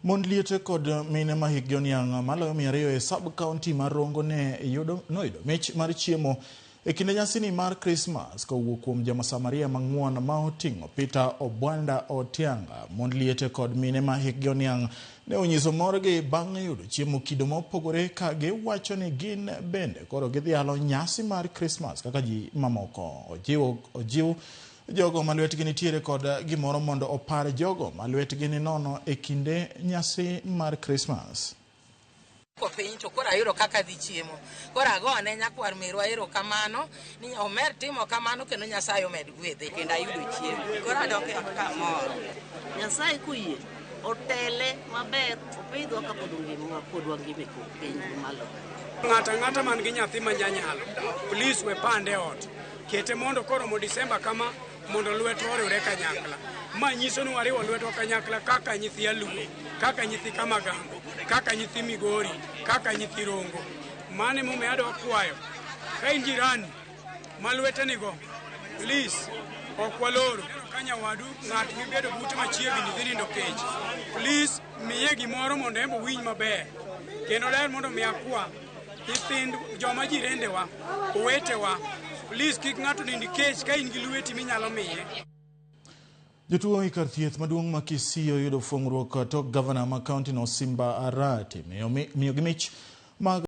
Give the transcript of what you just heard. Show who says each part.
Speaker 1: Mond liete kod mine ma hikgi oniang' maloyo 200 e sub county mar Rongo ne yudo noyudo mich mar chiemo e kinde nyasini mar Krismas kowuok kuom jamasamaria mang'won ma oting'o Peter Obwanda Otianga. Mond liete kod mine ma hikgi oniang' ne onyiso morgi bang' yudo chiemo kido ma opogore ka giwacho ni gin bende koro gidhialo nyasi mar Krismas kaka ji mamoko. Ojiwo ojiw jogo ma lwetgi nitiere kod gimoro mondo opar jogo ma lwetgi ni nono e kinde nyasi mar Krismas.
Speaker 2: Ko piny to koro ayudo kaka adhi chiemo. Koro agone nyakwar merwa erokamano ni omer timo kamano kendo Nyasaye omed gwedhe.
Speaker 3: Kendo ayudo chiemo. Koro adok e ot kamor.
Speaker 4: Nyasaye koyie otele maber opidhwa kapod ongima pod wangima e kor piny malo.
Speaker 5: Ng'ato ang'ata man gi nyathi ma janyalo, please we pande e ot. Kete mondo koromo Disemba kama mondo lwetwa oriwre kanyakla. Ma nyiso ni wariwo lwetwa kanyakla kaka nyithi Aluo, kaka nyithi Kamagambo, kaka nyithi Migori, kaka nyithi Rongo. Mano emomiyo adwa kwayo ka in jirani ma lwete nigo, please ok waloro. Ka nyawadu ng'at mibedo bute machiegni dhi nindo kech, please miye gimoro mondo en be owinj maber. Kendo ler mondo mi akwa nyithind joma jirendewa, owetewa, please kik ng'ato nind kech ka in gi lweti minyalo miye.
Speaker 1: Jotuo e kar thieth maduong' ma Kisii oyudo fuong'ruok tok gavana ma kaunti no Simba Arati miyogi mich mag